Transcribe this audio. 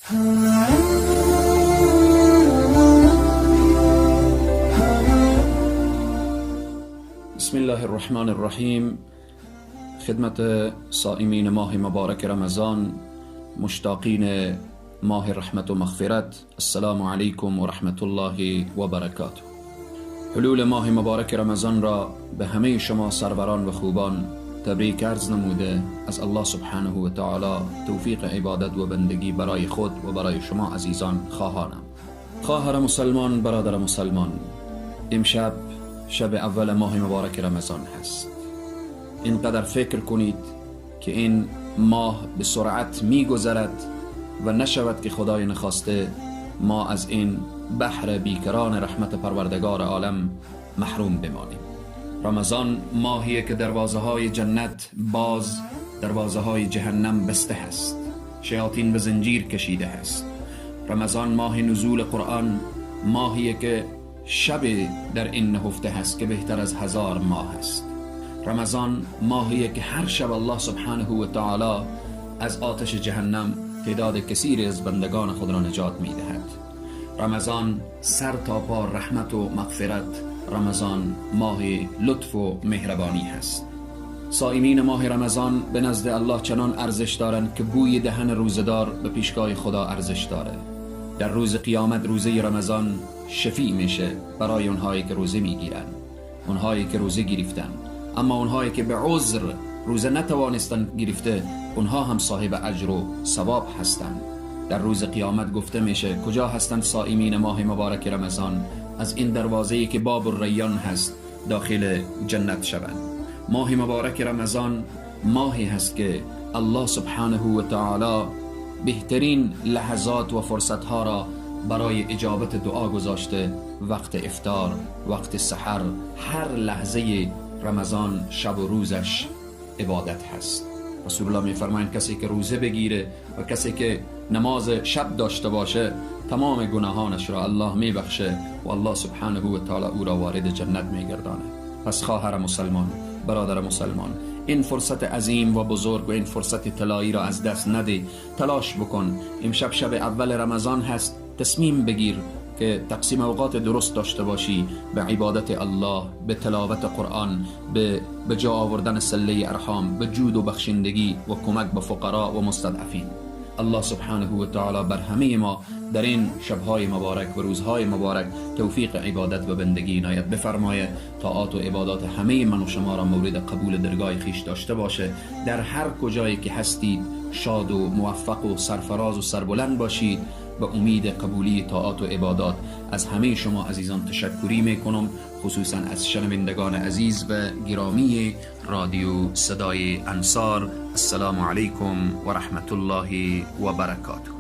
بسم الله الرحمن الرحیم. خدمت صائمین ماه مبارک رمضان، مشتاقین ماه رحمت و مغفرت، السلام علیکم و رحمت الله و برکاته. حلول ماه مبارک رمضان را به همه شما سروران و خوبان تبریک عرض نموده، از الله سبحانه و تعالی توفیق عبادت و بندگی برای خود و برای شما عزیزان خواهانم. خواهر مسلمان، برادر مسلمان، امشب شب اول ماه مبارک رمضان هست. اینقدر فکر کنید که این ماه به سرعت میگذرد و نشود که خدای نخواسته ما از این بحر بیکران رحمت پروردگار عالم محروم بمانیم. رمضان ماهیه که دروازه های جنت باز، دروازه های جهنم بسته هست، شیاطین به زنجیر کشیده هست. رمضان ماه نزول قرآن، ماهیه که شب در این نهفته هست که بهتر از 1000 ماه هست. رمضان ماهیه که هر شب الله سبحانه و تعالی از آتش جهنم تعداد کثیری از بندگان خود را نجات میدهد. رمضان سر تا پا رحمت و مغفرت، رمضان ماه لطف و مهربانی هست. صائمین ماه رمضان به نزد الله چنان ارزش دارند که بوی دهن روزدار به پیشگاه خدا ارزش داره. در روز قیامت روزه رمضان شفیع میشه برای اونهایی که روزه میگیرن، اونهایی که روزه گرفتن. اما اونهایی که به عذر روزه نتوانستن گرفته، اونها هم صاحب اجر و ثواب هستند. در روز قیامت گفته میشه کجا هستند صائمین ماه مبارک رمضان؟ از این دروازه‌ای که باب الریان هست داخل جنت شوند. ماه مبارک رمضان ماهی هست که الله سبحانه و تعالی بهترین لحظات و فرصتها را برای اجابت دعا گذاشته. وقت افطار، وقت سحر، هر لحظه رمضان شب و روزش عبادت هست. رسول الله می‌فرمایند کسی که روزه بگیره و کسی که نماز شب داشته باشه تمام گناهانش را الله میبخشه و الله سبحانه و تعالی او را وارد جنت میگردانه. پس خواهر مسلمان، برادر مسلمان، این فرصت عظیم و بزرگ و این فرصت طلایی را از دست نده. تلاش بکن. امشب شب اول رمضان هست، تصمیم بگیر که تقسیم اوقات درست داشته باشی به عبادت الله، به تلاوت قرآن، به جا آوردن صله ارحام، به جود و بخشندگی و کمک به فقرا و مستضعفین. الله سبحانه و تعالی بر همه ما در این شبهای مبارک و روزهای مبارک توفیق عبادت و بندگی عنایت بفرمایه. طاعات و عبادات همه من و شما را مورد قبول درگاه خویش داشته باشه. در هر کجایی که هستید شاد و موفق و سرفراز و سربلند باشید. به امید قبولی طاعات و عبادات از همه شما عزیزان تشکری میکنم، خصوصا از شنوندگان عزیز و گرامی رادیو صدای انصار. السلام علیکم و رحمت الله و برکاته.